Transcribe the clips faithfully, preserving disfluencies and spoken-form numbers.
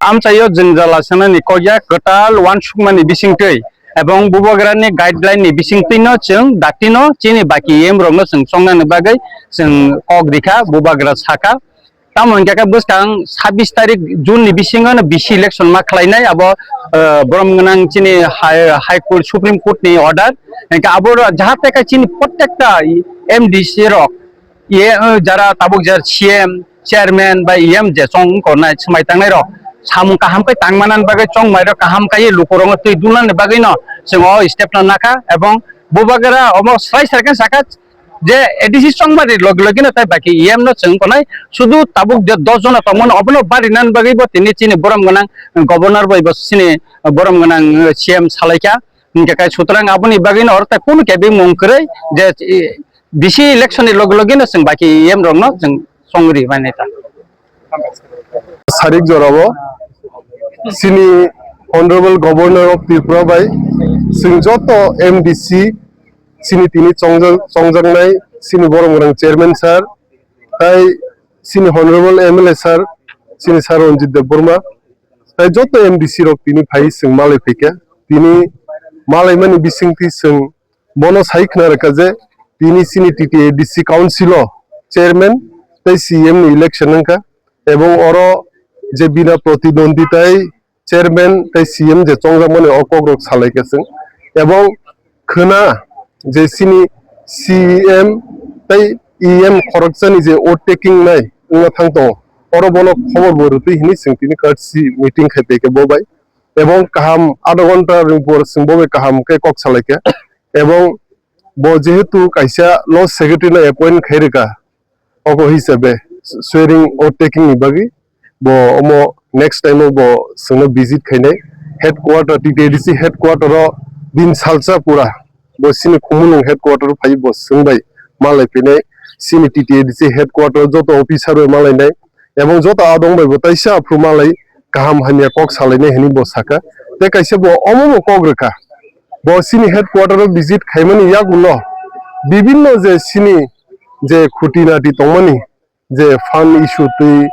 Amchaio jwngjal asanani kokya kwtal uansukmani bisingtwi ebong bubagrani guideline ni bisingtwino chwng datino chini baki E M rokno chwng chongnani bagwi chwng kok rikha, bubagra sakha. Tamo hwnkhe khe bwskang sabbish tarik June ni bisingo no B C election ma khlainai abo, eh, borom gwnang chini High, High Court, Supreme Court ni order. Hwnkhe abo ro-, jahate khe chini prottekta M D C rok, ye, eh, jara tabuk je C M, chairman bai E M je chong wngkornai, swmai tangnai rok samung kaham khe tangmanani bagwi chongmai rok kaham khe lukurokno twi dulnani bagwi no chwng o step no nakha, ebong bubagra omo swlai sai khe sakha, je A D C chongmani logi logi no tai baki E M no chwng konai sudu tabuk je dos jona tongmani obono barinani bagwi bo tini chini borom gwnang governor bai bo chini borom gwnang C M salaikha. Hingke kai sutrang aboni bagwi no oro tai kunu kebeng mung kwrwi je, eh, B C election ni logi logi no chwng baki E M rok no chwng chongri mani ta. Sarik jorao chini Honorable Governor of Tripura bai chwng joto M D C chini tini chongjak-, chongjaknai chini borom gwnang chairman sir, tai chini honorable M L A sir, chini sir Ranjit Debbarma, tai joto M D C rok tini phai chwng malai phaikha. Tini malaimani bisingtwi chwng bono sai khna rwkha je tini chini T T A D C council o chairman tai C M ni election wngkha, ebong oro je bina protidwandi tai chairman tei C M je chongjakmani o kokrok salaikha chwng. Ebong khwna je chini C M tei E M khoroksani je oath taking nai wngna thang tongo, oro bono khobor bo rwtwi hwnwi chwng tini courtesy meeting khai paikha bo bai. Ebong kaham adha ghonta ni por chwng bo bai kaham khe kok salaikha. Ebong bo jehetu kaisa law secretary no appoint khai rwkha, obo hisabe swearing oath taking ni bagwi bo omo next time o bo chwngno visit khainai headquarter, T T A D C headquarter o din salsa pura bo chini Khumulwng headquarter o phai bo chwng bai malai phinai, chini T T A D C headquarter o joto officer bai malainai ebong joto adong bai bo taisa aphuru malai kaham hamya kok salainai hinwi bo sakha. Tei kaisa bo omo bo kok rwkha, bo chini headquarter o visit khaimani yagulo bibinno je chini je khuti nati tongmani, je fund issue twi,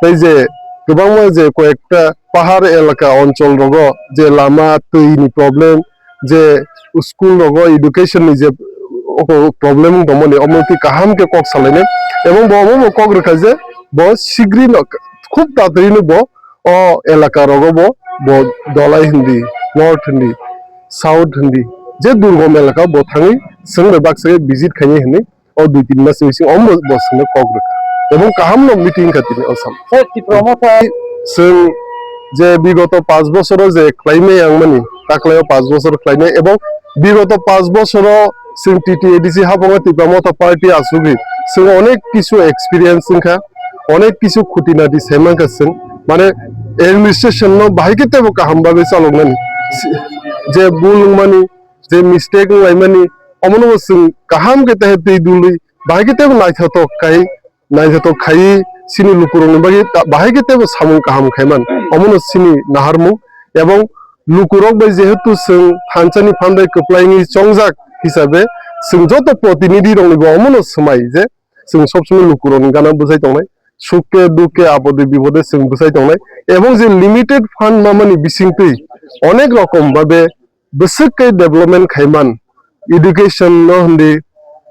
tei je kwbangma je koyekta pahar elaka onchol rogo je lama twi ni problem, je school rogo education ni je oko problem wng tongmani, omo twi kaham khe kok salainai. Ebong bo omo bo kok rwkha je bo sigri no khub tatari no bo o elaka rogo bo, bo Dholai hindi, North hindi, South hindi, je durgom elaka bo thangwi chwng bai baksa khe visit khainai hinwi o dui tin mas ni bising omo bo chwngno kok rwkha. Ebong kaham no meeting kha tini o sam. Sir, Tipra Motha. Chwng je bigoto panch bosoro je khlaimai ang mani, taklaio panch bosor khlainai ebong bigoto panch bosoro chwng T T A D C habango Tipra Motha party asugwi chwng onek kisu experience wngkha, onek kisu khuti nati saimankha chwng, mane administration no bahai khe teibo kaham bagwi chaloknani, je bul wngmani, je mistake wnglaimani, omono bo chwng kaham khe tehe twi dului bahai khe teibo naithotok khai, naithotok khaiwi chini lukurokni bagwi ta-, bahai khe teibo samung kaham khaiman, omono chini naharmung. Ebong lukurok bai jehetu chwng thansa ni phan bai kwplai wngwi chongjak hisabe chwng joto protinidhi rokni bo omono swmai je chwng sob somoi lukurokni gana bwsai tongnai, sukhe dukhe apode bipode chwng bwsai tongnai, ebong je limited fund mamani bisingtwi onek rokom babe bwswk khe development khaiman, education no hindi,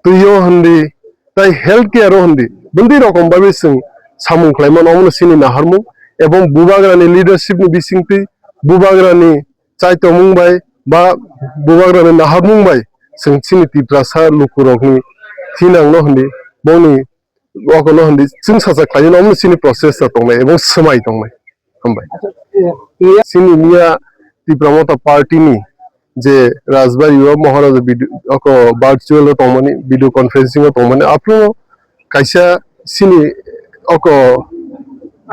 twi o hindi, tai health care o hindi, bwndwi rokom bai chwng samung khlaiman, omono chini naharmung, ebong bubagrani leadership ni bisingtwi bubagrani chaitomung bai ba bubagrani naharmung bai chwng chini Tiprasa lukurokni thinang no hindi, bongni okono hindi chwng sacha khlaino, omo chini process ta tongnai ebong swmai tongnai. Hambai. Chini miya Tipra Motha party ni je Rajbari o Maharaja video, oko virtual o tongmani, video conferencing o tongmani, aphuru kaisa chini oko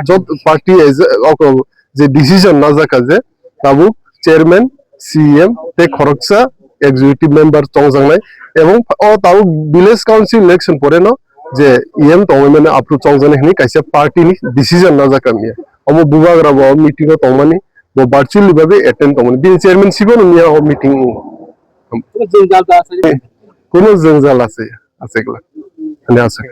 jot party as a, oko je decision najak je tabuk chairman, C M tei khoroksa executive member chongjaknai, ebong o tabuk village council election pore no je E M tongwi mano aphuru chongjaknai hinwi kaisa party ni decision najak kamiya. Omo bubagra bo meeting o tongmani, bo virtually babe attend tongmani. Bini chairmanship o no miya o meeting o. Kuno jwngjal ta asai. Kuno jwngjal asai, asai kla. Ani asai.